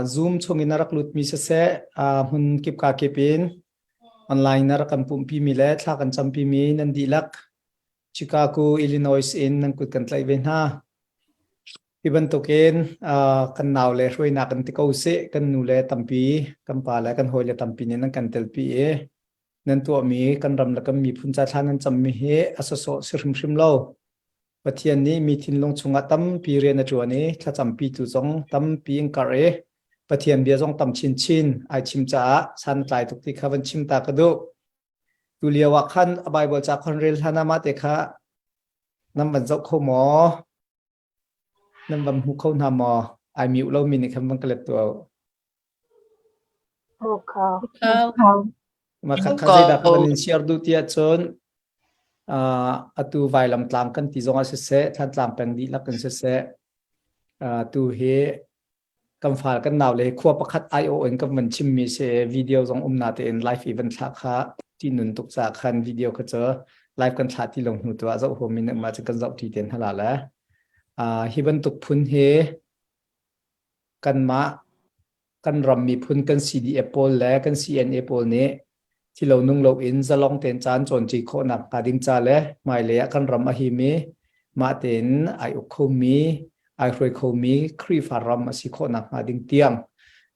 Zoom chungin a rak lutmi siseh, hmun kip ka kip in online na rak kan pumhpimi le thla kan campimi nan dihlak Chicago, Illinois in nan kut kan tlaih ve hna. Hi bantukin kan nau le hruainak kan ti ko sih, kan nu le tampi, kan pa le kan hawi le tampi nih nan kan telpi i nan tuahmi kan ram le kan miphun ca thla nan cammi hi a sawsawh si hrimhrim lo. Pathian nih mi thinlung chungah tampi rian a ṭuan i thlacampi tu zong tampi in karh i Pathian bia zong tam chinchin ai chim caah san a tlai tuk ti kha van chim ta ka duh. Tu lio ah khan a Bible ca khon rel hlan ah mah te kha nan van zoh kho maw? Nan van hmu kho hna maw? Ai mute lomi nih khan van ka let tuah. Hmu kho. Mah kha kha zeidah ka van in share duh ti ahcun uh, atu vailam tlang kan ti zong ah siseh, Thlantlang peng dihlak in siseh, uh, tu hi kan fal kan nau le khua pakhat aiawh in kan van chimmi si video zong um na tein live i van thlah kha ti nun tuk ca khan video kha cu live kan thlah ti lo hnu tu ah zoh huam in ma cu kan zoh ti ten hala le uh, hi bantuk phun hi kanmah kan ram miphun kan CDF pawl le kan CNA pawl nih thilo nung lo in zalong tein caan cawnṭi khawhnak hnga ding ca le hmailei ah kan ram a him i mah tein ai uk khomi ai hruai khomi Khrihfa ram a si khawhnak hnga ding tiang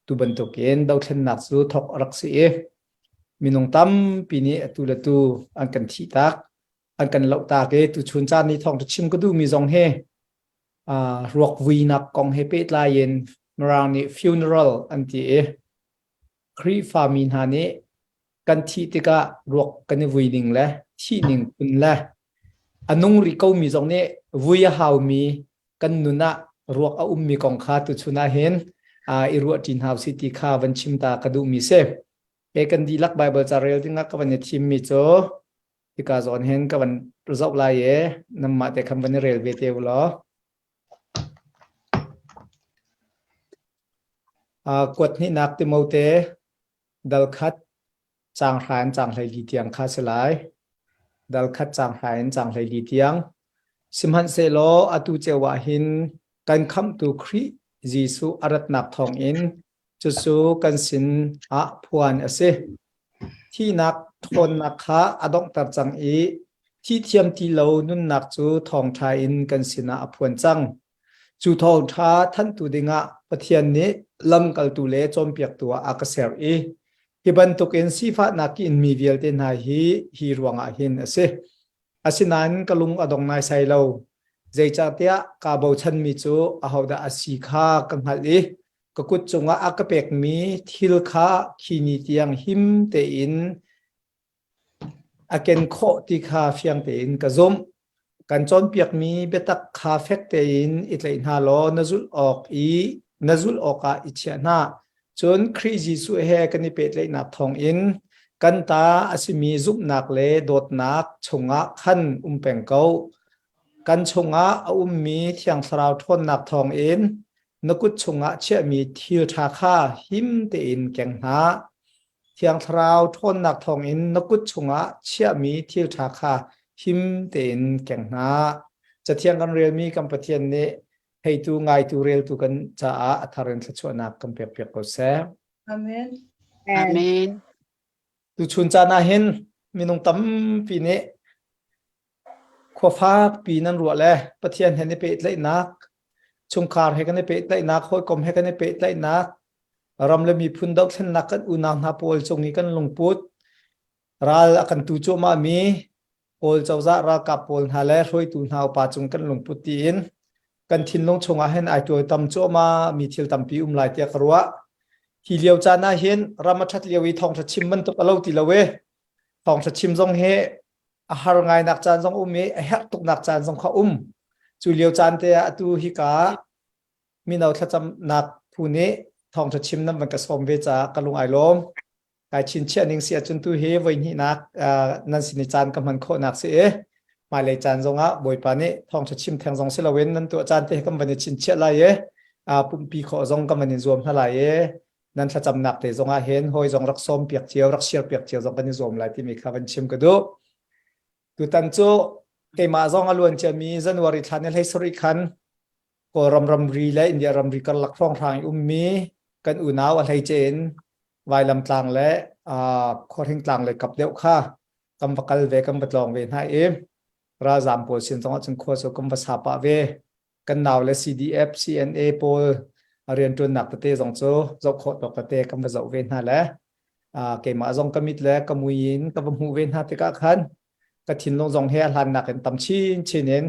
tu bantukin dothlennak cu thok a rak si i minung tampi nih atu le tu an kan thih tak an kan loh tak i tuchun caan ni thawng chim ka duhmi zong hi uh, ruak vuinak kong he pehtlai in Mirang nih funeral an ti i Khrihfa mi hna nih kan thih tikah ruak kan i vui ning le thih ning phun le a nung rih komi zong nih vui a haumi kan nun ah ruak a ummi kong kha tuchun ah hin i ruah ṭi hna usih ti kha van chim ta ka duhmi si. He kan dihlak Baibal ca rel dingah ka van i thimmi cu hika zawn hin ka van zoh lai i nanmah te khan van i rel ve te u law. Kuat hnihnak Timote dal khat caang hra in caang 14 tiang kha si lai. Dal khat caang hra in caang 14 tiang. Sihmanhsehlaw atu ceu ah hin kan khamhtu Khrih Jesuh a ratnak thawngin cucu kan sin ah phuan a si. Thihnak ṭhawnnak kha a donghter cang i thi thiam ti lo nunnak cu thawngṭha in kan sinah a phuan cang. Cu thawngṭha thanhtu dingah Pathian nih lamkaltu le cawnpiaktu ah a ka ser i hi bantukin sifahnak in mi vialte hna hi hi ruangah hin a si. Asinain ka lung a dong naisai lo. Zeicahtiah kaa bochanmi cu ahodah a si kha ka hngalh i ka kut cungah a ka pekmi thil kha khi ni tiang him tein a ken khawh ti kha fiang tein ka zumh. Kan cawnpiakmi biatak kha fek tein i tlaih hna law na zulh awk i na zulh awkah i chiah hna. Cun Khrih Jesuh he kan i pehtlaihnak thawngin kan ta a simi zumhnak le dawtnak chungah khan um peng ko. Kan chungah a ummi Thiang Thlarau ṭhawnnak thawngin na kut chungah chiahmi thil ṭha kha him tein keng hna. Thiang Thlarau ṭhawnnak thawngin na kut chungah chiahmi thil ṭha kha him tein keng hna. Cathiang kan relmi kan Pathian nih theitu ngaitu reltu kan caah a thar in thluachuahnak kan pekpiak ko seh. Amen. Amen. Tuchun caan ah hin minung tampi nih khua fakpi nan ruah le Pathian he ni pehtlaihnak, chungkhar he kan i pehtlaihnak, hawikom he kan i pehtlaihnak, ram le miphun dohthlennak kan unau hna pawl cung i kan lungput, ral a kan tu cuahmah mi Kawl cozah ralkap pawl hna le hruaitu hna upa cung kan lungput tiin kan thinlung chungah hin ai tuaitam cuahmah mi thil tampi um lai tiah ka ruah. Hi lio caan ah hin ram a ṭhat lio i thawngṭha chim bantuk a lo ti lo i thawngṭha chim zong hi a har ngainak caan zong um i a herh tuknak caan zong kha um. Cu lio caan te ah atu hika mino thlacamnak phu nih thawngṭha chim nan van ka sawm ve caah ka lung ai lawm. Kai chinchiah ning si ahcun tu hi voi hnihnak nan sin i caan ka hman khawhnak si i hmailei caan zongah Bawipa nih thawngṭha chim theng zong si loin nan tuah caan te kan van i chinchiah lai i pumpi khawh zong kan van in zuam hna lai i nan thlacamnak te zongah hin hawi zong rak sawm piak cio rak share piak cio zong kan i zuam lai timi kha van chim ka duh. Tutan cu keimah zong a luan ciami January thla ni 17 khan Kawlram ramri le India ramri karlak hrawnghrang i ummi. Kan unau a hleice in Vailamtlang le Khuahringtlang le kap deuh kha kan va kal ve kan va tlawng ve hna i ralzaam pawl sin zong ah cun khua cu kan va sa pah ve. Kan nau le CDF, CNA pawl rianṭuannak tete zong cu zoh khawh tawk tete kan va zoh ve hna le keimah zong ka mit le ka mui in ka va hmuh ve hna tikah khan ka thinlung zong he a hlannak in tam chinchin in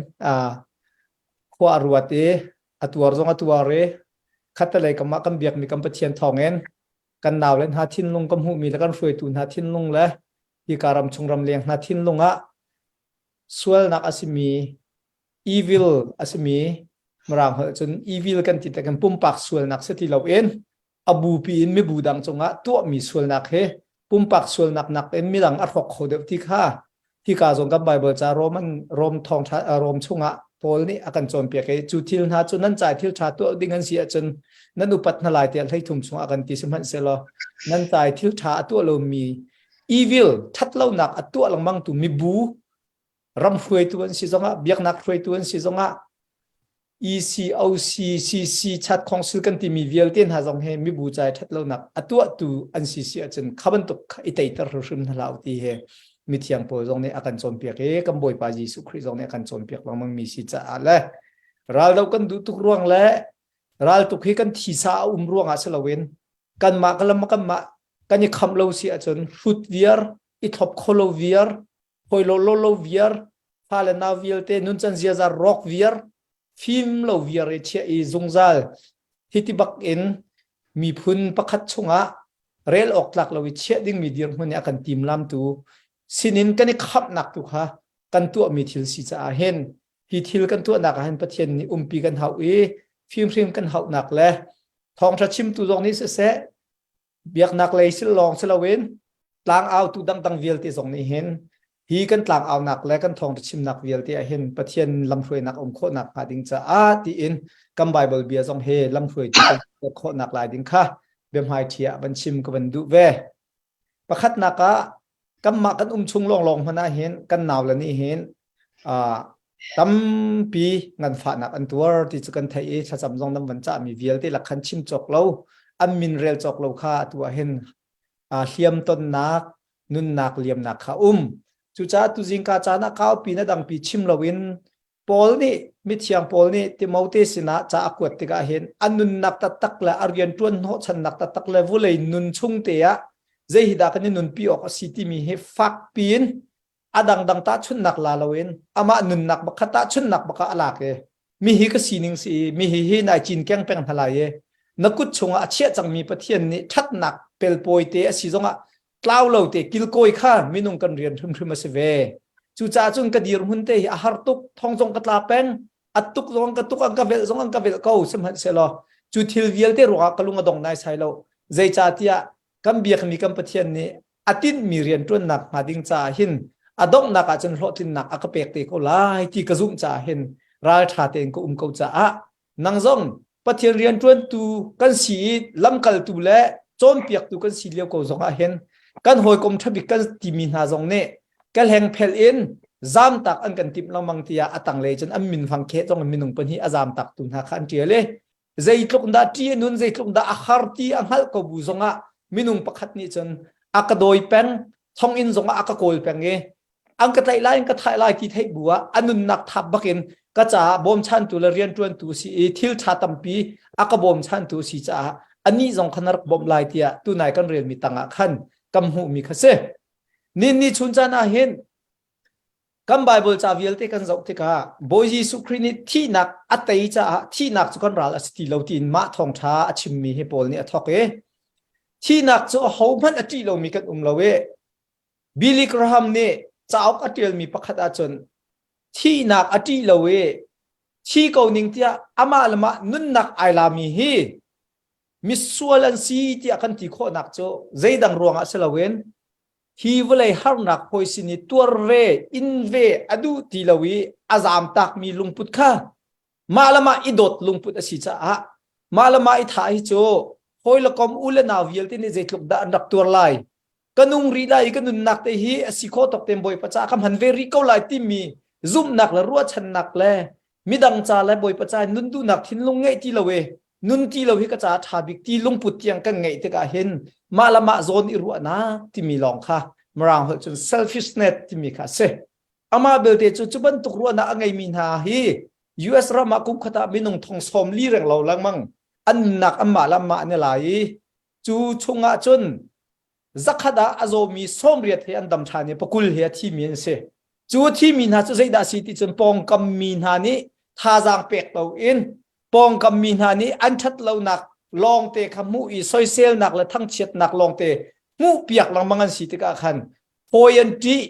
khua a ruat i a tuar zong a tuar i khattelei kam ah kan biakmi kan Pathian thawngin kan naule hna thinlung ka hmuhmi le kan hruaitu hna thinlung le hika ram chung ram leng hna thinlung ah sualnak a simi evil a simi mirang holh cun evil kan ti kan pumpak sualnak si ti loin a bupi in mibu dang cungah tuahmi sualnak he pumpak sualnak nakin midang a hrawk kho deuh ti kha hika zong kan Bible ca Roman Rom thawngtha Rom chungah Paul nih a kan cawnpiak i cu thil hna cu nan cai thil ṭha tuah ding an si ahcun nan upat hna lai tiah hleithum chungah kan ti sihmanhsehlaw nan cai thil ṭha a tuah lomi evil ṭhatlonak a tuah lengmangtu mibu ram hruaitu an si zongah biaknak hruaitu an si zongah ECOCCC chat council kan timi vialte hna zong he mibu cai ṭhatlonak a tuahtu an si si ahcun kha bantuk i teiter hrimhrim hna hlah ti he mithiang pawl zong nih a kan cawnpiak i kan Bawipa Jesuh Khrih zong nih a kan cawnpiak lengmang mi si caah le raldo kan duh tuk ruang le raltuk hi kan thisa a um ruangah si loin kanmah ka lam kanmah kan i khamh lo si ahcun hrut viar i thlop kholo viar hoi lo lo lo viar fale nau vialte nuncan ziaza rawk viar fim lo viar i chiah i zungzal hiti bak in miphun pakhat chungah rel awk tlak lo i chiah dingmi dirhmun i a kan timlamtu sinin kan i khamhnak tu kha kan tuahmi thil si caah hin hi thil kan tuahnak ah hin Pathian nih umpi kan hauh i fimhrim kan hauhnak le thawngṭha chimtu zong nih siseh biaknak lei sil lawng si loin tlangautu dangdang vialte zong nih hin hi kan tlangaunak le kan thawngṭha chimnak vialte ah hin Pathian lamhruainak um khawhnak hnga ding caah tiin kan Bible bia zong he lamhruaitu kan khawhnak lai ding kha biahmaiṭhi ah van chim ka van duh ve. Pakhatnak ah kanmah kan um chung lawnglawng hmanh ah hin kan naule nih hin tampi nganfahnak an tuar ti cu kan theih i thlacam zong nan van cahmi vialte lak khan chim cawk lo an min rel cawk lo kha atu ah hin hliam tonnak nunnak liamnak kha um cucaah tuzingka caan ah kaupi na dangpi chim loin Paul nih mithiang Paul nih Timote sinah ca a kuat tikah hin a nunnak taktak le a rianṭuan hnawhchannak taktak le vulei nun chung te ah zei hi dah kan i nunpi awk a si timi hi fakpi in a dangdang tahchunhnak la loin amah nunnak bakha tahchunhnak baka a lak i mi hi ka sining si i mi hi hi nai cin keng peng hna lai i na kut chungah a chiah cangmi Pathian nih ṭhatnak pelpawi te a si zongah tlau lo te kilkawi kha minung kan rian hrimhrim a si ve. Cucaah cun ka dirhmun te hi a har tuk thong zong ka tla peng a tuk zong ka tuk an ka velh zong an ka velh ko sihmanhsehlaw cu thil vialte ruangah ka lung a dong nai sai lo zeicahtiah kan biakmi kan Pathian nih a tinhmi rianṭuannak hnga ding caah hin a donghnak ah cun hlawhtlinnak a ka pek te ko lai ti ka zumh caah hin ralṭha tein ka um ko caah nang zong Pathian rianṭuantu kan si i lamkaltu le cawnpiaktu kan si lio ko zong ah hin kan hawikom ṭhabik kan timi hna zong nih ka hlengphelh in zamtak an kan timh lengmang tiah a tanglei cun an min fang kheh zong in minung pahnih a zamtaktu hna kha an ṭial i zeitluk dah ṭih a nun zeitluk dah a har ti a hngalh ko bu zongah minung pakhat nih cun a ka dawi peng thonginn zongah a ka kawl peng i an ka tlaih lai an ka thah lai ti theih bu ah a nunnak thap bakin ka caah bawmchantu le rianṭuantu si i thil ṭha tampi a ka bawmchantu si caah anih zong kha na rak bawmh lai tiah tunai kan relmi tangah khan kan hmuhmi kha si nin ni chun caan ah hin kan Bible ca vialte kan zoh tikah Bawi Jesuh Khrih nih thihnak a tei caah thihnak cu kan ral a si ti lo tiin mah thawngṭha a chimmi hi Paul nih a thawk i thihnak cu ahohmanh a ṭih lomi kan um lo i Billy Graham nih cauk a ṭialmi pakhat ahcun thihnak a ṭih lo i thi ko ning tiah amah le mah nunnak ai lami hi misual an si tiah kan ti khawhnak cu zeidang ruangah si loin hi vawlei harnak hawi sin i tuar ve in ve a duh ti lo i a zaamtakmi lungput kha mah le mah i dawt lungput a si caah mah le mah i thah hi cu hawi le kom u le nau vialte nih zeitluk dah an rak tuar lai ka nung rih lai i ka nunnak te hi a si khawh tawk tein Bawipa caah ka hman ve rih ko lai timi zumhnak le ruahchannak le midang ca le Bawipa ca nun duhnak thinlung ngeih ti lo i. Nun ti lo hi ka caah ṭha bik ti lungput tiang kan ngeih tikah hin mah le mah zawn i ruahnak timi lawng kha Mirang holh cun selfishness timi kha a si. Amah belte cu cu bantuk ruahnak a ngeimi hna hi US ram ah kum khat ah minung thong sawm li reng lo lengmang an nunnak anmah le anmah an i la i cu chungah cun zakhat ah a zawmi 80 he an dam ṭhan i pakul he a thimi an si. Cu a thimi hna cu zeidah a si ti cun pawngkam mi hna nih thazaang pek loin pawngkam mi hna nih an ṭhat lonak lawngte kha hmuh i soiselnak le thangchiatnak lawngte hmuh piak lengmang an si tikah khan hawi an ṭih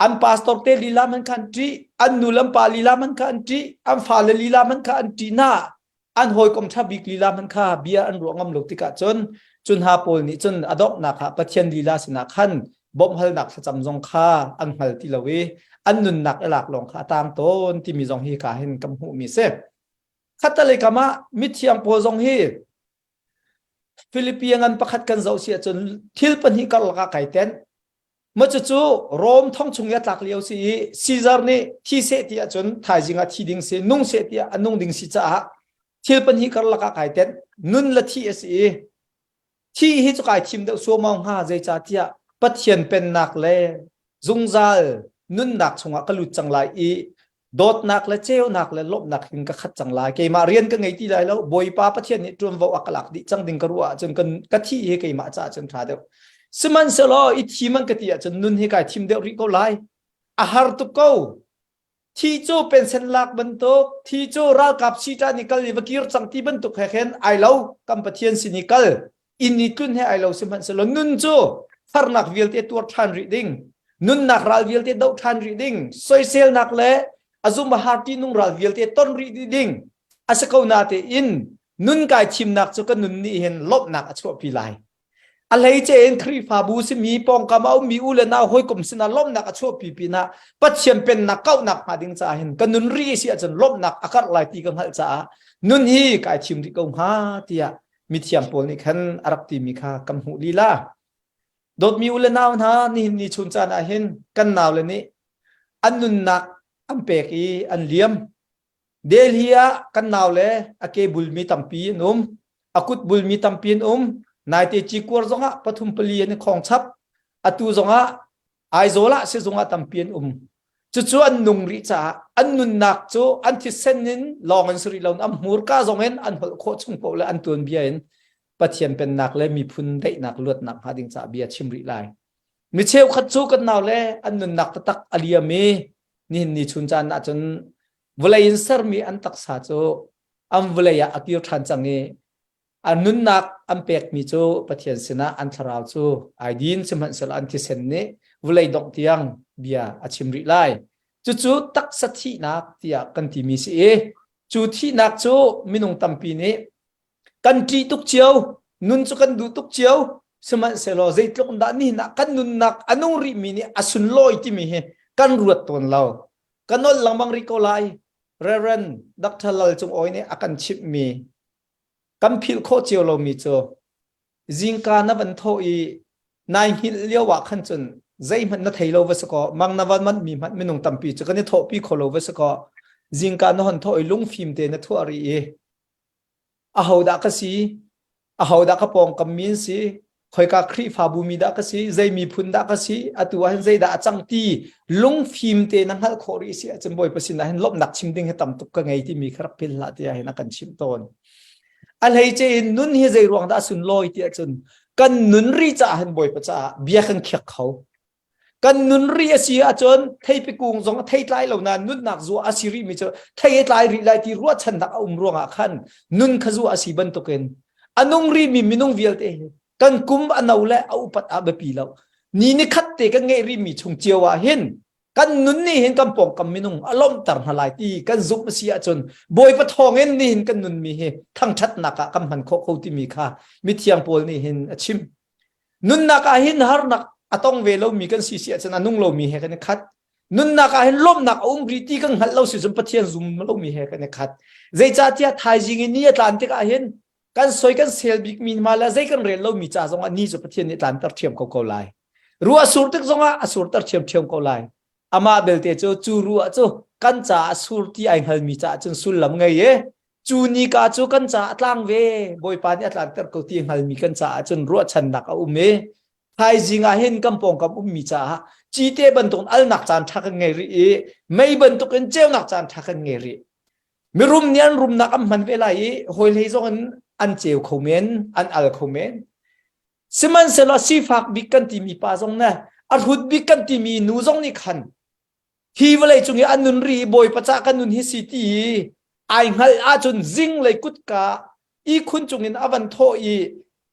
an pastor te lila man kha an ṭih an nu le an pa lila man kha an ṭih an fale lila man kha an ṭih hna an hawikom ṭha bik lila hmanh kha bia an ruah ngam lo tikah cun cu hna pawl nih cun a donghnak ah Pathian lila sinah khan bawmhhalnak thlacam zong kha an hngal ti lo i an nunnak i lak lawng kha a tang tawn timi zong hi ka hin kan hmuhmi si. Khattalei kam ah mithiang pawl zong hi Philippi ngan pakhat kan zoh si ahcun thil pahnih karlak ah kai tenh. Ma cucu Rom thong chung i a tlak lio si i Caesar nih thi seh ti ahcun thaizing ah thi ding si, nung seh tiah a nung ding si caah thil pahnih karlak ah kai tenh. Nun le thi a si i thi hi cu kai thim deuh suaumau hnga zeicahtiah Pathian pennak le zungzal nunnak chungah ka lut cang lai i dawtnak le ceunak le lawmhnak hin ka khat cang lai. Keimah rian ka ngei ti lai lo. Bawipa Pathian nih ṭuanvo a ka lak dih cang ding ka ruah ahcun kan ka thih hi keimah caah cun ṭha deuh. Sihmanhsehlaw i thim an ka ti ahcun nun hi kai thim deuh rih ko lai. A har tuk ko. Thi cu pensen lak bantuk, thi cu ralkap sita nih kal i va kir cang ti bantuk he khin ai lo. Kan Pathian sin i kal inn i tlun he ai lo sihmanhsehlaw nun cu harnak vialte tuar ṭhan rih ding nunnak ral vialte doh ṭhan rih ding soiselnak le a zum a har nung ral vialte ton rih ding a si ko na tein nun kai thimnak cu ka nun nih hin lawmhnak a chuahpi lai a hleice in Khrihfabu simi pawngkam a ummi u le nau hawikom sinah lawmhnak a chuahpi pinah Pathian pennak kauhnak hnga ding caah hin ka nun ri si ahcun lawmhnak a karh lai ti ka hngalh caah nun hi kai thim rih ko hnga tiah mithiang pawl nih khan a rak timi kha kan hmuh lila. Dawtmi u le nau hna, nihin ni chun caan ah hin kan nau le nih an nunnak an pek i an liam. Delhi ah kan nau le a ke bulmi tampi an um, a kut bulmi tampi an um. Naite cikuar zongah pathum pali an i khong chap. Atu zongah Aizawl ah sizung ah tampi an um. Cucu an nung rih caah an nunnak cu an thisen in lawng in si rih lo an hmurka zong in an holh khawh chung paoh le an tuanbia in Pathian pennak le miphun daihnak luatnak hnga ding caah bia chim rih lai. Mi cheukhat cu kan nau le an nunnak taktak a liam i nihin ni chun caan ahcun vawlei in sermi an taksa cu an vawlei ah a kir ṭhan cang i A nunnak an pekmi cu Pathian sinah an thlarau cu ai din sihmanhsehlaw an thisen nih vawlei dongh tiang bia a chim rih lai. Cucu taksa thihnak tiah kan timi si i cu thihnak cu minung tampi nih kan ṭih tuk cio, nun cu kan duh tuk cio, sihmanhsehlaw zeitluk dah nihin ah kan nunnak a nung rihmi nih a sunlawi timi hi kan ruat tawn lo. Ka nolh lengmang rih ko lai. Reverend Dr. Lal Cung Awi nih a kan chimhmi Kan philh khawh cio lomi cu zingka na van thawh i nai hngilh lio ah khan cun zeihmanh na thei lo va si kaw mang na van manhmi hmanh minung tampi cu kan i thawhpi kho lo va si kaw zingka na hon thawh i lungfim te na thuah rih i ahodah ka si ahodah ka pawngkam mi an si khoika Khrihfabu mi dah ka si zei miphun dah ka si atu ah hin zeidah a cang ti lungfim te na hngalh khawh rih si ahcun Bawipa sinah hin lawmhnak chim ding hi tam tuk ka ngei timi kha rak phil hlah tiah hin a kan chimh tawn a hleice in nun hi zei ruang dah a sunlawi ti ahcun kan nun ri caah hin Bawipa caah bia kan khiak kho kan nun ri a si ahcun theipi kung zong a thei tlai lo nain nunnak zuah a si rih mi cu thei a tlai rih lai ti ruahchannak a um ruangah khan nun kha zuah a si bantukin a nung rih mi minung vialte hi kan kum a no le a upat ah biapi lo ni ni khat te kan ngeih rih mi chung cio ah hin kan nun nih hin kan pawngkam minung a lawmhter hna lai ti kan zumh a si ahcun Bawipa thawngin nihin kan nun mi hi thangṭhatnak ah kan hman khawh ko timi kha mithiang Paul nih hin a chim Nunnak ah hin harnak a tong ve lomi kan si si ahcun a nung lomi he kan i khat. Nunnak ah hin lawmhnak a um rih ti kan hngalh lo si cun Pathian zum lomi he kan i khat. Zeicahtiah thaizing i ni a tlan tikah hin kan soi kan sel bikmi hma le zei kan rel lomi ca zongah ni cu Pathian nih tlanter ṭhiam ko ko lai. Ruah a sur tik zongah a surter ṭhiamṭhiam ko lai. Amah belte cu cu ruah cu kan caah sur ti ai hngalmi caah cun sullam ngei i. Cu nika cu kan caah a tlang ve. Bawipa nih a tlanter ko ti hngalmi kan caah cun ruahchannak a um i thaizing ah hin kan pawngkam ummi caah cite bantukin alnak caan ṭha kan ngei rih i mei bantukin ceunak caan ṭha kan ngei rih. Mirum nih an rumnak an hman ve lai i hawihlei zong in an ceu kho men, an al kho men. Sihmanhsehlaw sifak bik kan timi pa zong ne a hrut bik kan timi nu zong nih khan hi vawlei cung i an nun ri i Bawipa cah kan nun hi si ti i ai hngalh ahcun zinglei kutka ihkhun cungin a van thawh i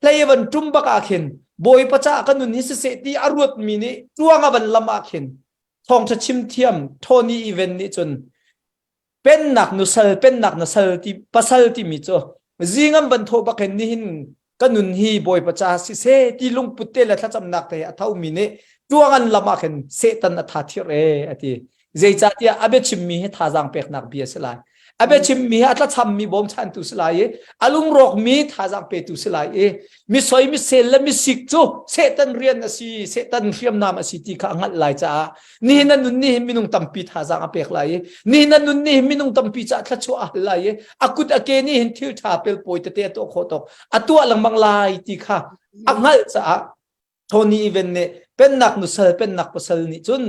hlei a van ṭum bak ah khin Bawipa cah kan nun hi siseh ti a ruatmi nih ṭuang a van lam ah khin thawngṭha chim thiam Tony Evans nih cun pennak nusal pennak na sal ti pasal timi cu zing an van thawh bak hin nihin ka nun hi Bawipa ca siseh ti lungput te le thlacamnak te a thomi nih tuang an lam ah khin Satan a tha thir e a ti. Zeicahtiah a biachimmi hi thazaang peknak bia si lai. A biachimmi hi a tlachammi bawmchantu si lai i a lungrawkmi thazaang petu si lai i mi soi mi sel le mi sik cu Satan rian a si, Satan hriamnam a si ti kha a hngalh lai caah nihin a nun nih hin minung tampi thazaang a pek lai i nihin a nun nih hin minung tampi caah thluachuah a hal lai i a kut a ke nih hin thil ṭha pelpawi tete a tuah khawh tawk a tuah lengmang lai ti kha a hngalh caah Tony Evans nih pennak nusal pennak pasal nih cun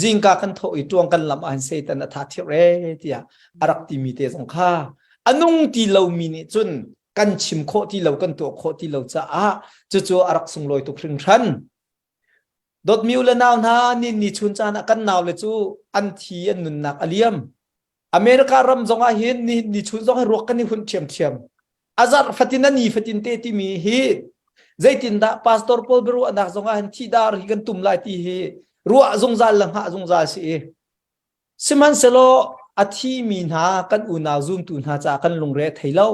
zingka kan thawh i ṭuang kan lam ah hin Satan a tha thir e tiah a rak timi te zong kha a nung ti lomi nih cun kan chim khawh ti lo kan tuah khawh ti lo caah cucu a rak sunglawi tuk hringhran. Dawtmi u le nau hna ni ni chun caan ah kan nau le cu an thi an nunnak a liam. America ram zong ah hin ni ni chun zong hi ruak kan i hunh ṭhiamṭhiam. A zarh fatin a ni fatin te timi hi zeitindah pastor pawl biaruahnak zong ah hin thidar hi kan tum lai ti hi ruah zungzal le hngah zungzal si i sihmanhsehlaw a thimi hna kan unau zumtu hna caah kan lungre a thei lo.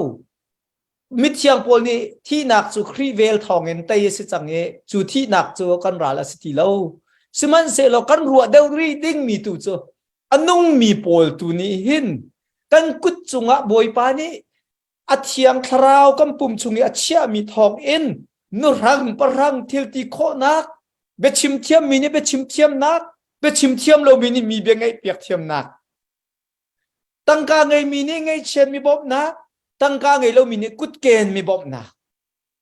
Mithiang pawl nih thihnak cu Khrih vel thawngin tei a si cang i cu thihnak cu kan ral a si ti lo. Sihmanhsehlaw kan ruah deuh rih dingmi tu cu a nungmi pawl tu nih hin kan kut cungah Bawipa nih a thiang thlarau kan pum chung i a chiahmi thawngin nuhrang pahrang thil ti khawhnak biachim thiammi nih biachim thiamnak biachim thiam lomi nih mi bia ngaih piak thiamnak Tangka ngeimi nih ngaihchiat mi bawmhnak, tangka ngei lomi nih kutken mi bawmhnak.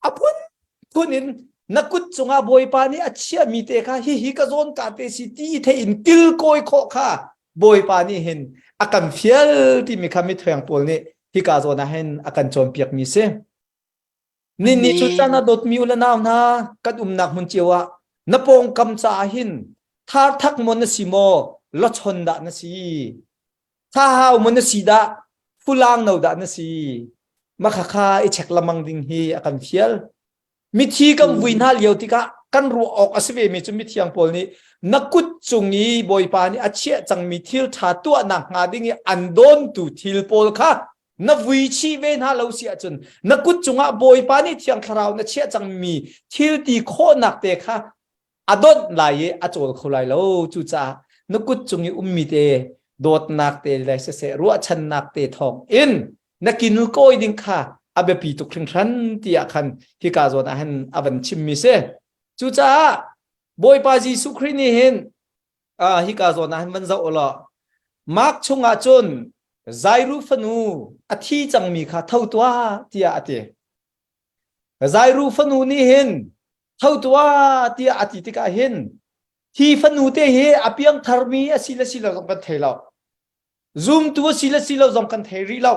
A phunphun in na kut cungah Bawipa nih a chiahmi te kha hihi ka zawn ka te si ti thei in kilkawi khawh kha Bawipa nih hin a kan fial timi kha mithiang pawl nih hika zawn ah hin a kan cawnpiakmi si. Ni ni cu caan a dawtmi u le nau hna kan umnak hmun cio ah na pawngkam caah hin thar thak maw na si maw lochon dah na si thahau maw na si dah fulang no dah na si makhakha i chek lamang ding hi a kan fial mithi kan vui hna lio tikah kan ruah awk a si ve mi cu mithiang pawl nih na kut cung i bawipa nih a chiah cangmi thil ṭha tuahnak hnga ding i an dawntu thil pawl kha na vui chih ve hna lo si ahcun na kut cungah Bawipa nih Thiang Thlarau na chiah cangmi thil ti khawhnak te kha a donh lai i a cawl kho lai lo cucaah na kut cung i ummi te dawtnak te le siseh ruahchannak te thawng in na kinul kawi ding kha a biapi tuk hringhran tiah khan hika zawn ah hin a van chimmi si cucaah Bawipa Jesuh Khrih nih hin Ah, hika zawn ah hin van zoh law Mark chungah cun Zairu fanu a thi cangmi kha tho tuah tiah a ti. Zairu fanu nih hin tho tuah tiah a ti tikah hin hi fanu te hi a piangtharmi a si le si lo zong kan thei lo. Zumtu a si le si lo zong kan thei rih lo.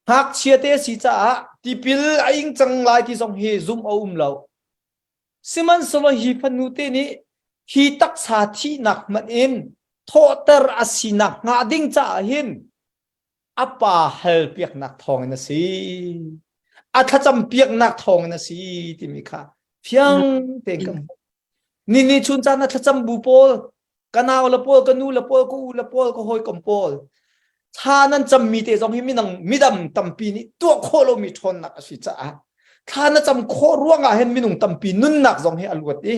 Ngakchia te a si caah tipil a ing cang lai ti zong hi zumh a um lo. Sihmanhsehlaw hi fanu te nih hi taksa thihnak hmanh in thawhter a sinak hnga ding caah hin a pa halpiaknak thawngin a si. A thlacam piaknak thawngin a si timi kha fiang tein kan hmuh. Ni ni chun caan a thlacam bu pawl, ka nau le pawl, ka nu le pawl, ka u le pawl, ka hawikom pawl, thla nan cammi te zong hi minang midam tampi nih tuah khawh lomi ṭhawnnak a si caah thla na cam khawh ruangah hin minung tampi nunnak zong hi a luat i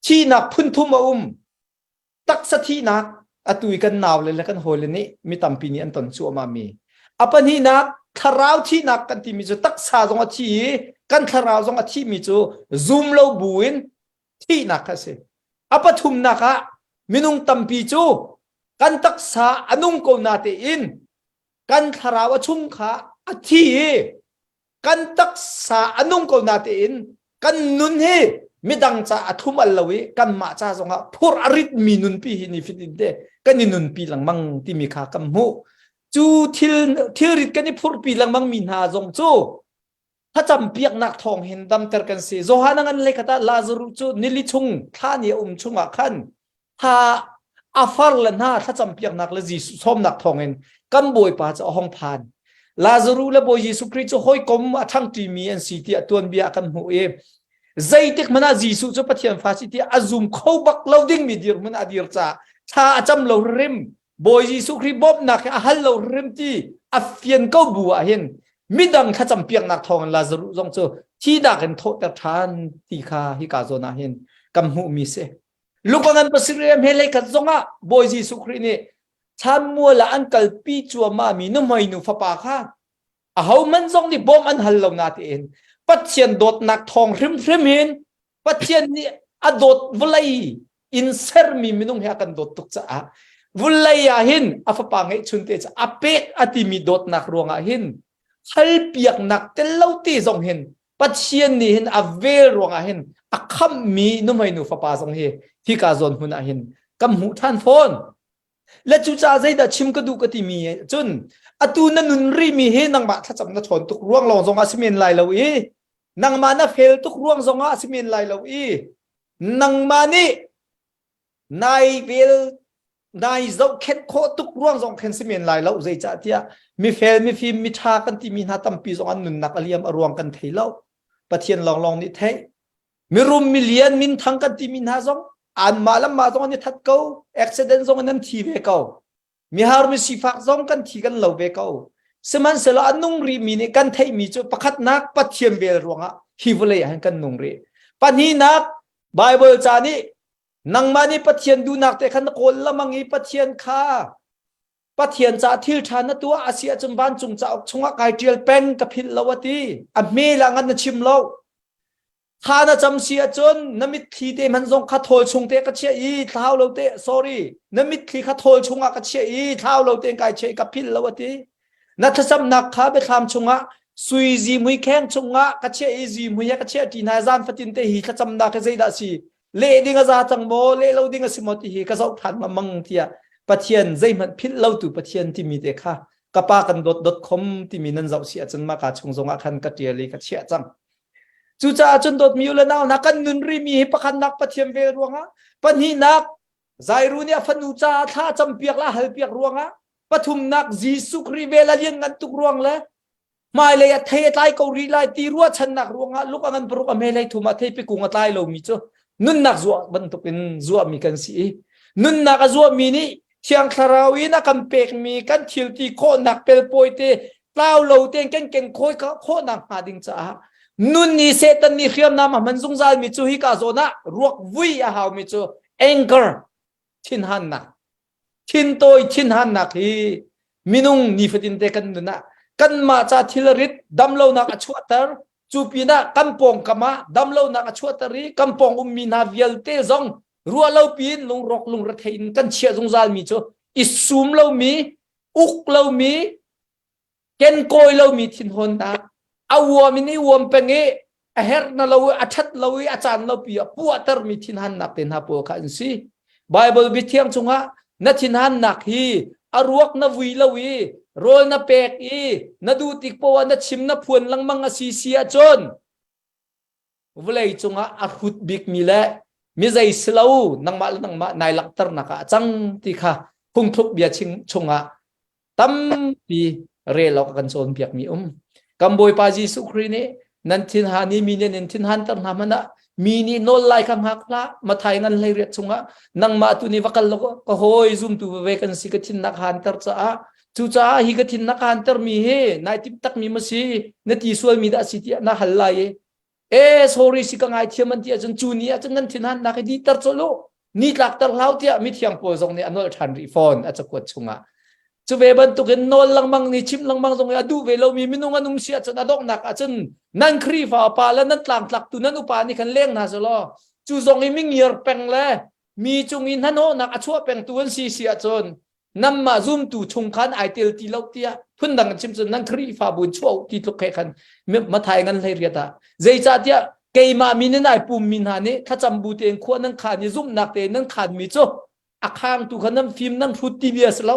thihnak phunthum a um taksa thihnak atu i kan nau le le kan hawile nih mi tampi nih an ton cuahmah mi a pahnihnak thlarau thihnak kan timi cu taksa zong a thi i kan thlarau zong a thihmi cu zum lo buin thihnak kha a si. A pathumnak ah minung tampi cu kan taksa a nung ko na tein kan thlarau a chung kha A thi i kan taksa a nung ko na tein kan nun hi midang ca a thlum al lo i kanmah ca zongah phur a rit mi nunpi hi ni fitin te kan i nunpi lengmang timi kha kan hmuh. Cu thil thilrit kan i phurpi lengmang mi hna zong cu thlacam piaknak thawng hin damter kan si. Johan ngan le kata Lazarus cu nili chung thla ni a um chungah khan tha a far le hna thlacam piaknak le Jesuh sawmnak thawngin kan Bawipa cu a hong phan. Lazarus le Bawi Jesuh Khrih cu hawikom a ṭhangṭimi an si tiah tuanbia kan hmuh i zeitik hmanh ah Jesuh cu Pathian fa si tiah a zum kho bak lo dingmi dirhmun a dir caah thla a cam lo rim Bawi Jesuh Khrih bawmhnak hi a hal lo rim ti a fian ko bu ah hin midang thlacam piaknak thawngin Lazarus zong cu thihnak in thawhter ṭhan ti kha hika zawn ah hin kan hmuhmi si. Luka ngan pasarih hmelei khat zongah Bawi Jesuh Khrih nih thlanmual ah an kalpi cuahmah mi nuhmei nu fapa kha ahohmanh zong nih bawm an hal lo na tiin Pathian dawtnak thawng hrimhrim hin Pathian nih a dawt vawlei in sermi minung he a kan dawt tuk caah vawlei ah hin a fapa ngeihchun te cu a pek a timi dawtnak ruangah hin halpiaknak tel lo te zong hin Pathian nih hin a vel ruangah hin a khamhmi nuhmei nu fapa zong hi hika zawn hmun ah hin kan hmuh ṭhan fawn. Le cucaah zeidah chim ka duh ka timi cun atu na nun rihmi hi nangmah thlacam na ṭhawn tuk ruang lawng zongah si men lai lo i nangmah na fel tuk ruang zongah si men lai lo i nangmah nih nai vel nai zohkhenh khawh tuk ruang zong khin si men lai lo zeicahtiah mifel mifim miṭha kan timi hna tampi zong an nunnak a liam a ruang kan thei lo Pathian lawnglawng nih theih mirum milian minthang kan timi hna zong anmah le mah zong an i that ko accident zong in an thi ve ko mihar mi sifak zong kan thi kan lo ve ko sihmanhsehlaw a nung rihmi nih kan theihmi cu pakhatnak Pathian vel ruangah hi vawlei ah hin kan nung rih pahnihnak Bible ca nih Nangmah nih Pathian duhnak te khan na kawl lamang i Pathian kha Pathian caah thil ṭha na tuah a si ahcun vancung cauk chungah kai ṭial peng ka philh lo a ti. A hme la ngan na chim lo. Tha na cam si ahcun na mitthli te hmanh zong kha thawl chung te ka chiah i thlau lo te sorry na mitthli kha thawl chungah ka chiah i thlau lo tein kai chiah i ka philh lo a ti. Na thlacamnak kha biathlam chungah sui zihmui kheng chungah ka chiah i zihmui he ka chiah ṭi hna zan fatin te hi thlacamnak hi zeidah a si leh ding a za cang maw leh lo ding a si maw ti hi ka zoh ṭhan lengmang tiah Pathian zeihmanh philh lotu Pathian timi te kha ka pa kan dawt dot com timi nan zoh si ahcun mah ka chung zongah khan ka ṭial i ka chiah cang. Cucaah cun dawtmi u le nau hna kan nun rimi hi pakhatnak Pathian vel ruangah pahnihnak Zairu nih a fanu caah thla campiak le a halpiak ruangah pathumnak Jesuh Khrih vel a lian ngan tuk ruang le hmailei ah thei a tlai ko rih lai ti ruahchannak ruangah luk a ngan paruk a hmelei thum ah theipi kung a tlai lomi cu nunnak zuah bantukin zuahmi kan si i nunnak a zuahmi nih thiang thlarau in a kan pekmi kan thil ti khawhnak pelpawi te tlau lo tein kan ken khoi khawhnak hnga ding caah nun ni Satan nih hriamnam a hman zungzal mi cu hi ka zawn ah ruak vui a hau mi cu anger thinhannak Thintawi thinhannak hi minung nifatin te kan nun ah kanmah ca thilrit damlonak a chuahter cu pinah kan pawngkam ah damlonak a chuahter i kan pawng ummi hna vialte zong ruah lo piin lungrawk lungrethei in kan chiah zungzal mi cu i sum lomi uk lomi kenkawi lomi thinhawnnak a uam in i uam peng i a herh na lo i a ṭhat lo i a caan lo pi ah puahtermi thinhannak te hna pawl kha an si Bible biathiang chungah na thinhannak hi a ruak na vui lo i rawl na pek i na duh tik poah na chim na phuan lengmang a si si ahcun vawlei cungah a hrut bikmi le mi zei si lo nangmah le nangmah nai langhternak ah a cang ti kha phungthluk bia chungah tampi rel awk a kan cawnpiakmi um. Kan Bawipa Jesuh Khrih nih nan thinhan i mi nih nan thinhanter hna hmanh ah mi nih nawl lai kha hngak hlah Mathai ngan 18 chungah nangmah tu nih va kal law ka hawi zumtu veve kan si ka thinnak hanter caah cucaah hi ka thinnak hanter mi hi nai timh takmi ma si na ti sualmi dah si tiah na hal lai i e sorry si ka ngaithiam an ti ahcun cu ni ahcun nan thinhannak hi dihter colh u ni tlakter hlau tiah mithiang pawl zong nih a nolh ṭhan rih fawn a cakuat chungah cu ve bantukin nawl lengmang ni chim lengmang zong i a duh ve lomi minung an um si ahcun a donghnak ahcun nan Khrihfa upa le nan tlangtlaktu nan upa nih khan leng hna selaw cu zong i mingiar peng le mi cung i hnahnawhnak a chuah pengtu an si si ahcun. Nanmah zumtu chung khan ai tel ti lo tiah phundang in chim cun nan Khrihfabu in chuah ti tluk he khan Mathai ngan hlei riat ah zeicahtiah keimah min in ai pummi hna nih thlacam bu tein khua nan khaan i zumhnak tein nan khaanmi cu a khangtu kha nan fim nan hrut ti bia si lo.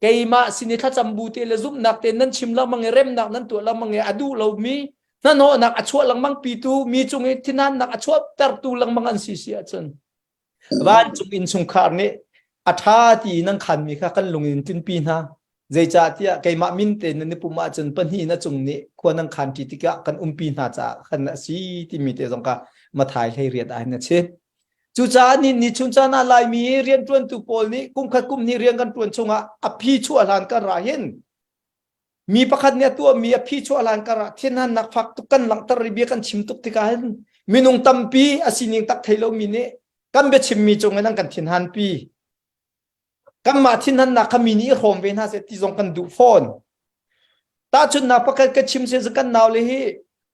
Keimah sin i thlacam bu te le zumhnak tein nan chim lengmang i remnak nan tuah lengmang i a duh lomi hnahnawhnak a chuah lengmang pitu mi cung i thinhannak a chuahtertu lengmang an si si ahcun vancung innchungkhar nih a ṭha ti nan khanmi kha kan lung in tinpi hna. Zeicahtiah keimah min te nan i pum ahcun pahnih na cung nih khua nan khan ṭi tikah kan umpi hna caah khan a si timi te zong kha Mathai 18 ah hin a chim. Cucaah ni ni chun caan ah Laimi rianṭuantu pawl nih kum khat kum hnih rian kan ṭuan chungah a phi chuah hlan kan ra hin mi pakhat nih a tuahmi a phi chuah hlan kar ah thinhannak fak tuk kan langhter i bia kan chim tuk tikah hin minung tampi a sining tak thei lomi nih kan biachimmi cung in an kan thinhanpi. Kanmah thinhannak kha mi nih i hrawm ve hna seh ti zong kan duh fawn. Tahchunhnak pakhat ka chim si kan naule hi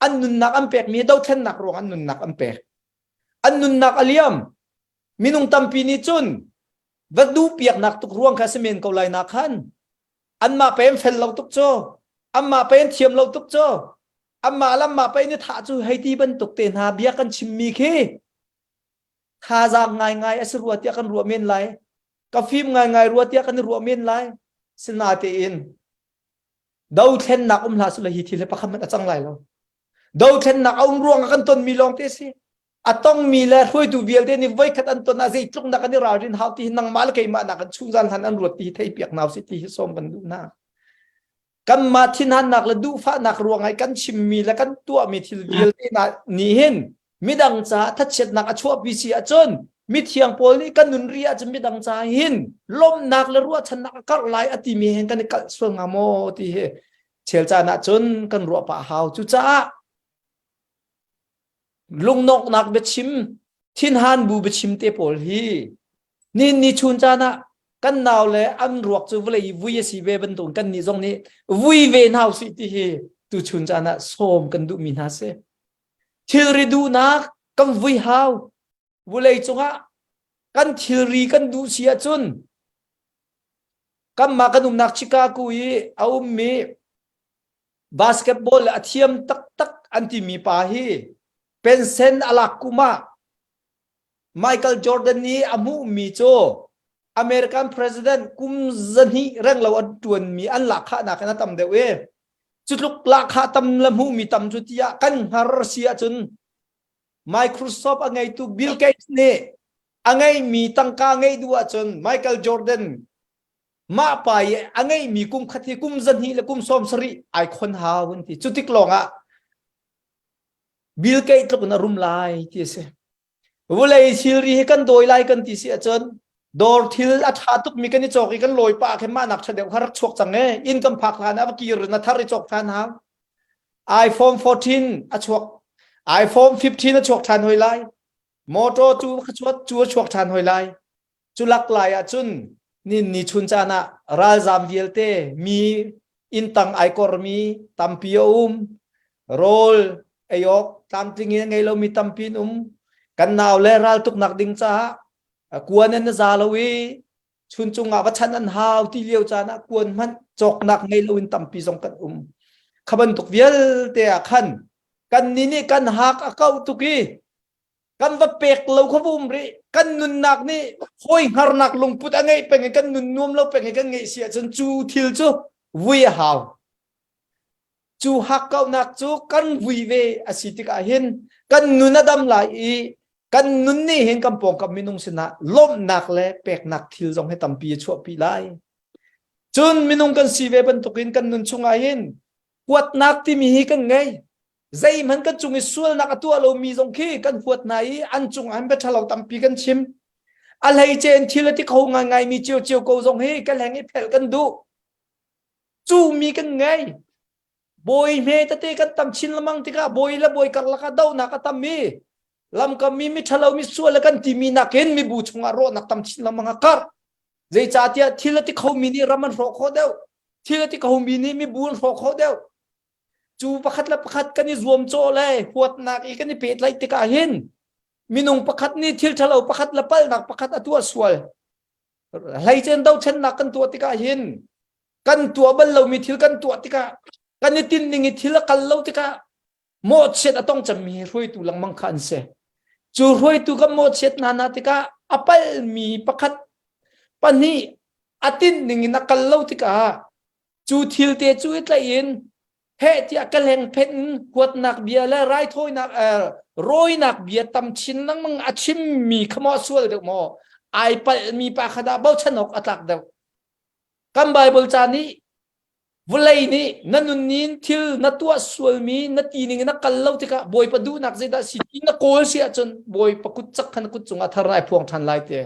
an nunnak an pekmi dothlennak ruang an nunnak an pek. An nunnak a liam. Minung tampi nih cun va duh piaknak tuk ruang kha si men ko lai na khan. Anmah pe an fel lo tuk cu. Anmah pe an thiam lo tuk cu. Anmah le anmah pe in i thah cu hei ti bantuk te hna bia kan chimmi khi thazaang ngaingai a si rua tiah kan ruah men lai. Ka fim ngaingai rua tiah kan i ruah men lai. Sinatein dothlennak um hlah sula hi thil hi pakhat hmanh a cang lai lo. Dothlennak a um ruang ah kan tonmi lawng te si. A tongmi le hruaitu vialte nih voikhat an ton ah zeitluk nak an i ralrin hau ti hi nangmah le keimah nak an chungzal hlan an ruat ti hi theipiak hna usih ti hi sawm kan duh hna. Kanmah thinhannak le duhfahnak ruangah i kan chimmi le kan tuahmi thil vialte hna nih hin midang caah thachiatnak a chuahpi si ahcun mithiang pawl nih kan nun ri ahcun midang caah hin lawmhnak le ruahchannak a karh lai a timi hin kan i kalh sual hnga maw ti hi chel caan ahcun kan ruah pah hau. Cucaah lungnawknak biachim thinhan bu biachim te pawl hi ni ni chun caan ah kan nau le an ruak cu vawlei i vui a si ve bantuk kan nih zong nih vui ve hna usih ti hi tu chun caan ah sawm kan duhmi hna si. Thilri duhnak kan vui hau. Vawlei cungah kan thilri kan duh si ahcun kanmah kan umnak Chicago i a ummi basketball a thiam taktak an timi pa hi pensen a lak kum ah Michael Jordan nih a hmuhmi cu American president kum zahnih renglo an ṭuanmi an lahkhahnak in a tam deuh i cu tluk lahkhah tam le hmuhmi tam cu tiah kan hngar si ahcun Microsoft a ngeitu Bill Gates nih a ngeihmi tangka ngeih duh ahcun Michael Jordan mah pa i a ngeihmi kum khat hi kum zahnih le kum 70 ai khon hau an ti. Cu tik lawngah Bill Gates tluk in a rum lai ti a si. Vulei thilri hi kan dawi lai kan ti si ahcun dawr thil a ṭha tukmi kan i cawk i kan lawi pah khin mah nak ṭha deuh kha rak chuak cang e. Inn kan phak hlan ah va kir na thar i cawk ṭhan hau. iPhone 14 a chuak iPhone 15 a chuak ṭhan hoi lai. Motor cu kha chuak cu a chuak ṭhan hoi lai. Cu lak lai ahcun nin ni chun caan ah ralzam vialte mi inn tang ai kormi tampi a um. Rawl ei awk tlamtling in a ngei lomi tampi an um. Kan nau le raltuknak ding caah kuan an za lo i chuncung ah va chan an hau ti lio caan ah kuan hmanh cawknak ngei loin tampi zong kan um. Kha bantuk vialte ah khan kan ni nih kan hak a kauh tuk i kan va pek lo kha va um rih. Kan nunnak nih hawi hngarnak lungput a ngeih peng i kan nun nuam lo peng i kan ngeih si ahcun cu thil cu vui a hau. Cu hakkauhnak cu kan vui ve a si tikah hin kan nun a dam lai i kan nun nih hin kan pawngkam minung sinah lawmhnak le peknak thil zong hi tampi a chuahpi lai. Cun minung kan si ve bantukin kan nun chungah hin huatnak timi hi kan ngei. Zeihmanh kan cung i sualnak a tuah lomi zong khi kan huat hna i an cungah hin bia ṭhalo tampi kan chim. A hleice in thil a ti kho ngaingaimi ciocio ko zong hi ka hleng i phelh kan duh. Cu mi kan ngei. Bawi hme tete kan tam chin lengmang tikah bawi le bawi karlak ah dohnak a tam i lamkam mi miṭhalo mi sual le kan timi nakin mibu chungah rawhnak tam chin lengmang a karh. Zeicahtiah thil a ti khomi nih ram an hrawh khawh deuh. Thil a ti khomi nih mibu an hrawh khawh deuh. Cu pakhat le pakhat kan i zuamcawh le huatnak i kan i pehtlaih tikah hin minung pakhat nih thil ṭhalo pakhat le palhnak pakhat a tuah sual. Hleicen dothlennak kan tuah tikah hin kan tuah bal lomi thil kan tuah tikah kan i tinh ning i thil a kal lo tikah mawhchiat a tong cemmi hi hruaitu lengmang kha an si. Cu hruaitu kan mawhchiat hna hna tikah a palmi pakhat pahnih a tinh ning in a kal lo tikah cu thil te cu i tlaih in heh tiah ka leng phen in huatnak bia le raithawinak rawinak bia tam chin lengmang a chimmi kha maw sual deuh maw ai palhmi pa kha dah bochan awk a tlak deuh kan Bible ca nih vawlei nih na nunnin thil na tuah sualmi na ti ning na kal lo tikah Bawipa duhnak zeidah si ti na kawl si ahcun Bawipa kut cak kha na kut cungah thar ai phuang ṭhan lai te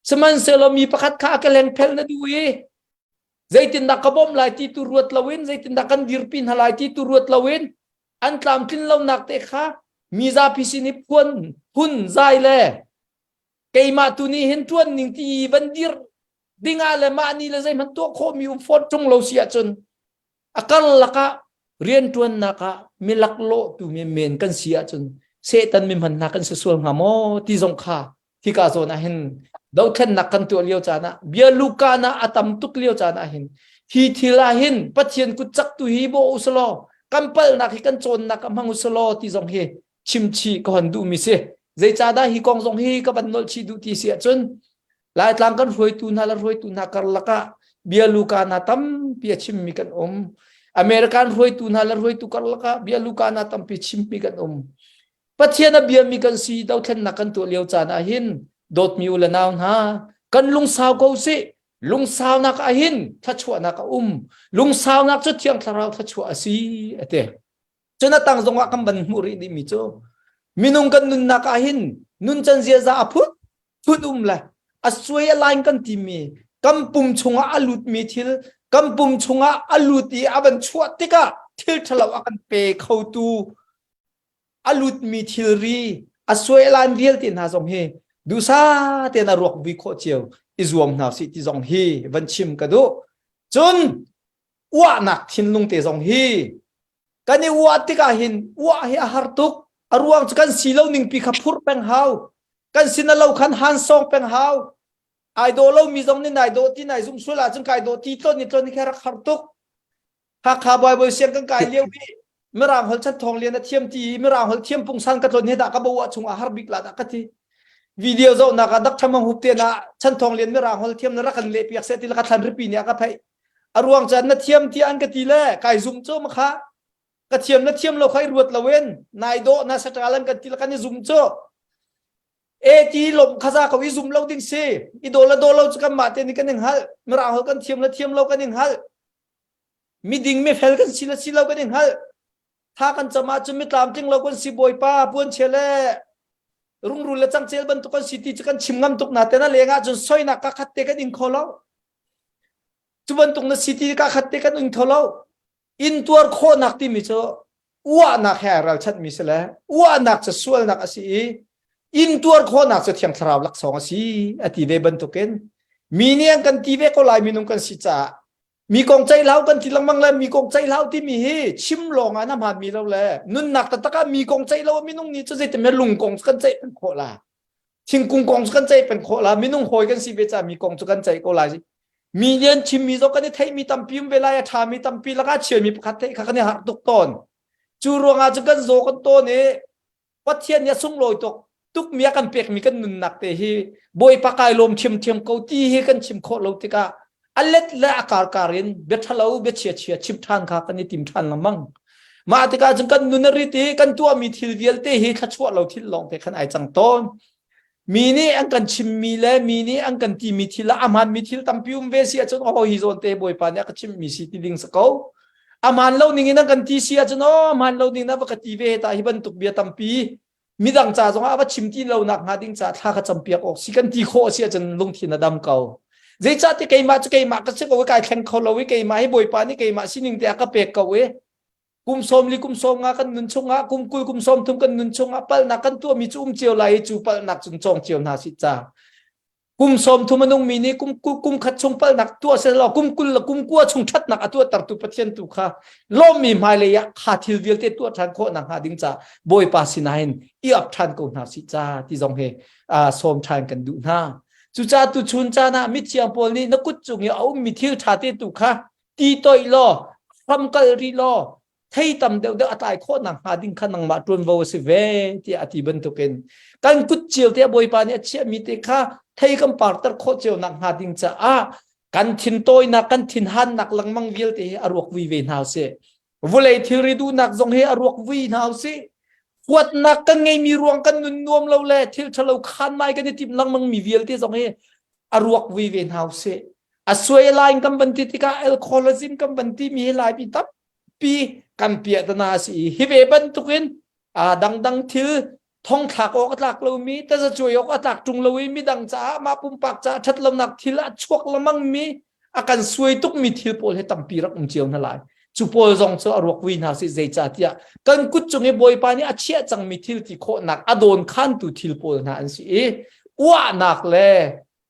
Sihmanhsehlaw mi pakhat kha a ka lengphel na duh i zeitindah ka bawmh lai ti tu ruat loin zeitindah kan dirpi hna lai ti tu ruat loin an tlamtlin lonak te kha mi zapi sin i phuan phun zai le keimah tu nih hin ṭuan ning ti van dir dingah le mah ni le zeihmanh tuah khawhmi um fawn ṭung lo si ahcun a karlak ah rianṭuannak ah mi laklawhtu menmen kan si ahcun Satan mi hman hna kan si sual hnga maw ti zong kha hika zawn ah hin dothlennak kan tuah lio caan ah bia luka na a tam tuk lio caan ah hin hi thil ah hin Pathian kut cak tu hi bawh usalaw kan palnak hi kan cawnnak ah hmang usalaw ti zong hi chimchih ka hon duhmi si zeicahdah hi kong zong hi ka van nolh chih duh ti si ahcun Laitlang kan hruaitu hna le hruaitu hna karlak ah bia luka na tampi a chimmi kan um American hruaitu hna le hruaitu karlak ah bia luka na tampi chimmi kan um Pathian a biami kan si dothlennak kan tuah lio caan ah hin dawtmi u le nau hna kan lungsau ko sih lungsaunak ah hin thluachuahnak a um lungsaunak cu thiang thlarau thluachuah a si a ti cun a tang zongah kan van hmuh rih dihmi cu minung kan nunnak ah hin nuncan ziaza a phut phun um le a suai a line kan timi kan pum chungah a lutmi thil kan pum chungah a lut i a van chuah tikah thil ṭhalo a kan pe khotu a lutmi thilri a suai a line vialte hna zong hi duhsa tein a ruak vui khawh cio i zuam hna sih ti zong hi van chim ka duh cun uahnak thinlung te zong hi kan i uah tikah hin uah hi a har tuk a ruang cu kan si lo ning pi kha phurh peng hau kan sin a lo khan han sawng peng hau ai dawh lo mi zong nih nai dawh ti nai zum sual ahcun kai dawh ti tlon ni tlon ni kha rak har tuk Hakha Baibal siang kan kai lio i Mirang holh chan thawng lian a thiam ti i Mirang holh thiam pungsan ka tlon he dah ka bo ah chung ah har bik la dah ka ti video zohnak ah dak thamang hup te na chan thawng lian Mirang holh thiam na rak kan leh piak se ti la ka thlan ripi nih a ka pheih a ruang caan na thiam ti an ka ti le kai zum cu ma kha ka thiam na thiam lo kha i ruat loin nai dawh na satal an kan ti la kan i zum cu e ti lom khaza ko i zum lo ding si i do la do lo cu kan mah te nih kan in hngalh mirang hol kan thiam la thiam lo kan in hngalh miding mi fel kan si la si lo kan in hngalh tha kan cam ahcun mi tlamtling lo kan si bawipa puan chia le rungrul le cangcel bantuk kan si ti cu kan chim ngam tuk na te na leng ahcun soinak ka khat te kan ing kho lo Cu bantuk na si ti ka khat te kan ing tho lo. Intuar khawhnak timi cu uahnak he ai ralchanhmi si le uahnak cu sualnak a si i intuar khawhnak cu Thiang Thlarau laksawng a si a ti ve bantukin mi nih an kan ti ve ko lai minung kan si caah mi kong ceih hlau kan ti lengmang le mi kong ceih hlau timi hi chim lawng ah na hmaanmi lo le nunnak taktak ah mi kong ceih lo minung nih cu zeitin lung kong cu kan ceih peng khawh la thingkung kong cu kan ceih peng khawh la minung hawi kan si ve caah mi kong cu kan ceih ko lai mi lian chimmi zong kan i theihmi tampi um ve lai a ṭhami tampi lakah chiami pakhat theih kha kan i harh tuk tawn cu ruangah cu kan zaw kan tawn i Pathian nih a sunglawi tuk tukmi a kan pekmi kan nunnak te hi Bawipa kai lawm ṭhiamṭhiam ko ti hi kan chim khawh lo tikah a let le a karkar in bia ṭhalo bia chia chia chim ṭhan kha kan i tim ṭhan lengmang mah tikah cun kan nun a rit i kan tuahmi thil vialte hi thluachuah lo thil lawng te khan ai cang tawn mi nih an kan chimmi le mi nih an kan timi thil ah a hmaanmi thil tampi um ve si ahcun oh hi zawn te bawipa nih a ka chimmi si ti ding si ko a hmaan lo ning in an kan ti si ahcun oh hmaan lo ning na va ka ti ve ta hi bantuk bia tampi midang ca zongah a va chim ti lo nak hnga ding ca thla ka campiak awk si kan ti khawh si ahcun lungthin a dam ko zeicah ti keimah cu keimah ka si ko i kai thleng kho lo i keimah hi bawipa nih keimah sining te a ka pek ko i kum sawm li kum sawm nga kan nun chungah kum 20 kum 30 kan nun chungah palhnak kan tuahmi cu um cio lai i cu palhnak cun cawng cio hna si ca kum 30 a nungmi nih kum kum khat chung palhnak tuah selaw kum 20 le kum 20 chung ṭhatnak a tuahtertu Pathian tu kha lawmmi hmailei ah kha thil vialte tuah ṭhan khawh nak hnga ding ca Bawipa sinah hin i ap ṭhan ko hna si ca ti zong he sawm ṭhan kan duh hna. Cucaah tuchun caan ah mithiang pawl nih na kut cung i a ummi thil ṭha te tu kha ti toih law hram kal rih law thei tam deuhdeuh a tlai khawh nak hnga ding kha nangmah ṭuanvo a si ve tiah a ti bantukin kan kut cio te Bawipa nih a chiahmi te kha thei kan parter khawh cio nak hnga ding caah kan thintawinak kan thinhannak lengmang vialte hi a ruak vui ve hna usih. Vulei thilri duhnak zong hi a ruak vui hna usih. Huatnak kan ngeimi ruang kan nun nuam lo le thil ṭhalo khan mai kan i timh lengmang mi vialte zong hi a ruak vui ve hna usih. A suai lain kan van ti tikah alcoholism kan van ti mi hi Laimi tampi kan piahtana a si i hi ve bantukin a dangdang thil thongthlak awk a tlak lomi tazacuai awk a tlak ṭung lo i midang caah mah pumpak caah ṭhat lonak thil a chuak lengmang mi a kan suai tukmi thil pawl hi tampi rak um cio hna lai. Cu pawl zong cu a ruak vui hna sih zeicahtiah kan kut cung i Bawipa nih a chiah cangmi thil ti khawhnak a dawn khantu thil pawl hna an si i uahnak le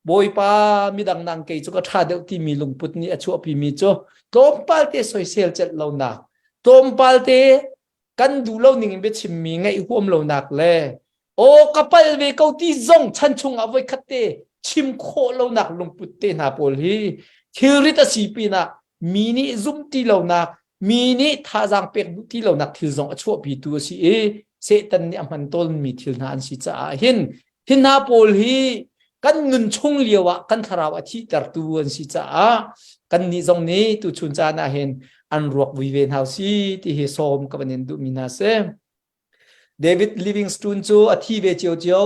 Bawipa midang nang kei cu ka ṭha deuh timi lungput nih a chuahpimi cu tlawmpal te soisel celh lonak tlawmpal te kan duh lo ning in biachimmi ngaih huam lonak le aw ka pal ve ko ti zong chan chung ah voikhat te chim khawh lonak lungput te hna pawl hi thilrit a si pinah mi nih zum ti lonak mi nih thazaang pek duh ti lonak thil zong a chuahpitu a si i Satan nih a hman tawnmi thil hna an si caah hin hi hna pawl hi kan nun chung lio ah kan thlarau a thihtertu an si caah kan nih zong nih tuchun caan ah hin an ruak vui ve hna si ti hi sawm ka van in duhmi hna si. David Livingstone cu a thi ve cio cio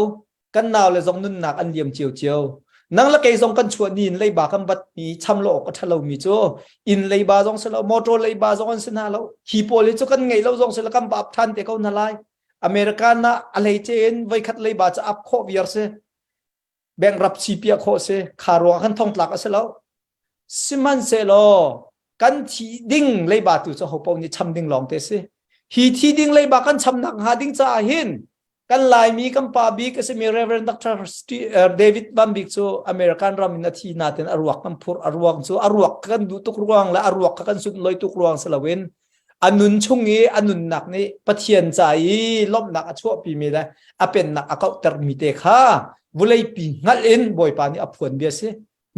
kan nau le zong nunnak an liam cio cio nang le kei zong kan chuah ni in leiba kan bat mi cham lo awk a ṭha lomi cu inn leiba zong si lo motor leiba zong an si hna lo hi pawl hi cu kan ngeih lo zong si lo kan baap ṭhan te ko hna lai American ah a hleice in voikhat leiba cu ap khawh viar si bank rap si piah khawh si kha ruang kan thong tlak a si lo sihmanhsehlaw kan thi ding leiba tu cu ho paoh nih cham ding lawng te si hi thi ding leiba kan chamnak hnga ding caah hin kan Laimi kan pa bik a simi Reverend Dr. David Van Bik cu American ram in a thi natin a ruak kan phurh a ruang cu a ruak kan duh tuk ruang le a ruak kha kan sunloi tuk ruang si loin a nun chung i a nunnak nih Pathian ca i lawmhnak a chuahpimi le a pennak a kauhtermi te kha vuleipi hngalh in Bawipa nih a phuan bia si.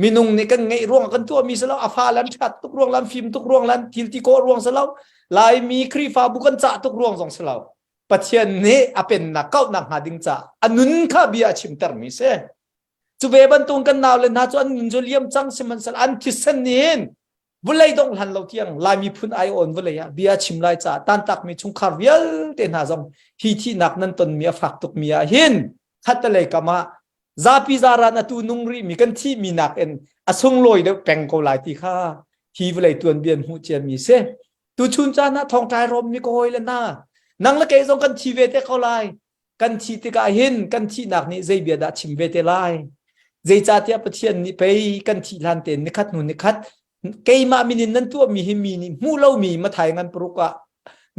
Minung nih kan ngeih ruang kan tuahmi si lo, a fa lan ṭhat tuk ruang lan fim tuk ruang lan thil ti kawh ruang si lo, Laimi Khrihfabu kan cah tuk ruang zong si lo. Pathian nih a pennak kauhnak hnga ding caah a nun kha bia a chimtermi si. Cu ve bantuk kan naule hna cu an nun cu liam cang sihmanhsehlaw an thisen nih hin vulei dongh hlan lo tiang Lai miphun ai awn vulei ah bia chim lai caah tantakmi chungkhar vialte hna zong hi thihnak nan tonmi a fak tukmi ah hin khattelei kam ah zapi zaran atu nung rihmi kan thihmi nakin a sunglawi deuh peng ko lai ti kha hi vawlei tuanbia hmuh ciami si. Tuchun caan ah thawngṭai rawmmi ka hawi le hna nang le kei zong kan thi ve te ko lai. Kan thih tikah hin kan thihnak nih zei bia dah chim ve te lai? Zeicahtiah Pathian nih pei kan thih hlan tein nikhat hnu nikhat keimah min in nan tuahmi hi mi nih hmuh lomi Mathai ngan paruk ah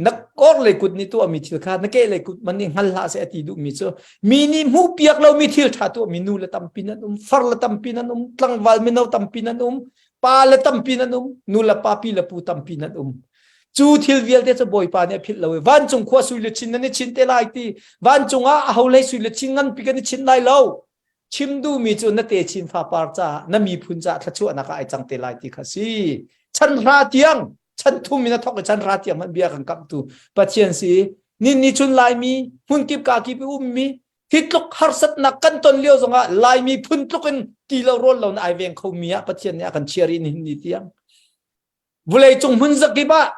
na kor le kut nih tuahmi thil kha na ke le kut man nih hngal hlah seh a ti duhmi cu mi nih hmuh piak lomi thil ṭha tuahmi nu le tampi nan um far le tampi nan um tlangval mino tampi nan um pa le tampi nan um nu le pa pi le pu tampi nan um cu thil vialte cu bawipa nih a philh lo i vancung khua sui le chin nan i chin te lai ti vancung ah aho hlei sui le chin nganpi kan i chin lai lo chim duhmi cu na techin fapar caah na miphun caah thluachuahnak ah ai cang te lai ti kha si chan hra tiang chan thum in a thok i chan hra tiang hmanh bia kan kamhtu Pathian si nin ni chun laimi hmun kip ka kip i ummi hi tluk harsatnak kan ton lio zongah laimi phun tluk in ti lo rawl lo na ai veng kho mi ah Pathian nih a kan chia rih nihin ni tiang vulei cung hmun zakip ah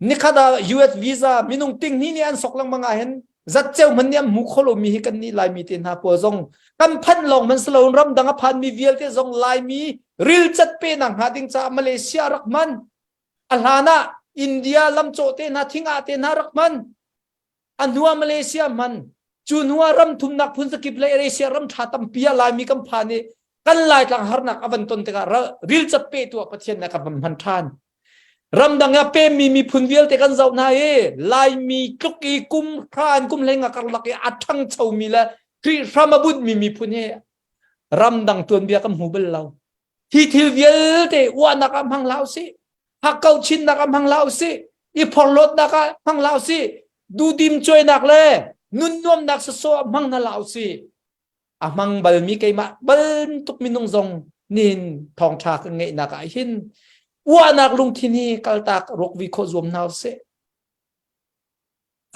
nikhat ah US visa minung ting hnih nih an sok lengmang ah hin zatceu hman nih an hmu kho lomi hi kan nih Laimi te hna pawl zong kan phanh lawng man silo ramdang a phanmi vialte zong Laimi rilcat pe nak hnga ding caah Malaysia rak hman a hlan ah India lamcawh te hna thingah te hna rak hman a hnuah Malaysia hman cu hnuah ram thumnak phun zakip le Asia ram tha tampi ah Laimi kan phan i kan Laitlang harnak a van ton tikah rilcat pe tu ah Pathian nih a kan van hman than ramdang ah pemmi miphun vialte kan zoh hna i Laimi tluk i kum hra in kum hlei nga karlak i a ṭhangchomi le Khrih hram a bunhmi miphun hi ramdang tuanbia kan hmu bal lo Hi thil vialte uahnak ah hmang hlah usih. Hakkauh chinnak ah hmang hlah usih. I phorhlawtnak ah hmang hlah usih. Duhdim cuainak le nun nuamnak sawsawh ah hmang hna hlah usih. A hmang balmi keimah bantuk minung zong nihin thawngṭha kan ngeihnak ah hin uahnak lungthin hi kaltak ruakvi khawh zuam hna usih.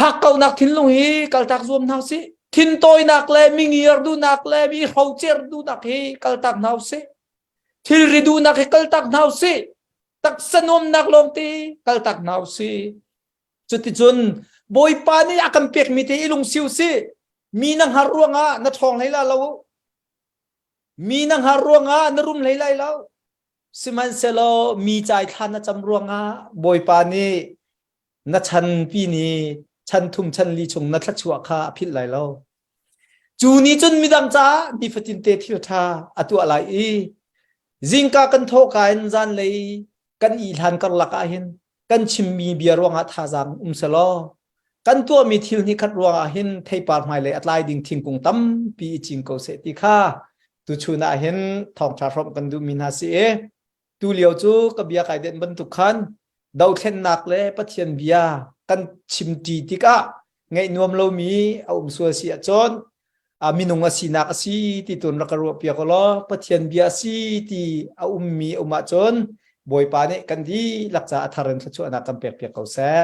Hakkauhnak thinlung hi kaltak zuam hna usih. Thintawinak le mingiar duhnak le mi hrocer duhnak hi kaltak hna usih. Thilri duhnak hi kaltak hna usih. Taksa nuamnak lawngte kaltak hna usih. Cuticun Bawipa nih a kan pekmi te i lungsi usih. Mi na hngar ruangah na ṭhawng hlei la lo. Mi na hngar ruangah na rum hlei lai lo. Sihmanhsehlaw mi caithla na cam ruangah Bawipa nih na chanpi ni chan thum chan li chung na thluachuah kha a philh lai lo. Cu ni cun midang caah nifatin te thil ṭha a tuah lai i zingka kan thawhka in zanlei kan i hlan karlak ah hin kan chimmi bia ruangah thazaang um selaw kan tuahmi thil hnih khat ruangah hin theipar hmailei a tlai ding thingkung tampi i cing ko seh ti kha tuchun ah hin thawngṭha hrawmh kan duhmi hna si i Tu lio cu ka bia kai denh bantuk khan dothlennak le Pathian bia kan chimṭi tikah ngaih nuam lomi a um sual si ahcun minung a sinak a si ti tun rak ka ruah piak law Pathian bia a si ti a ummi um ahcun Bawipa nih kan dihlak ca a thar in thluachuahnak kan pek piak ko seh.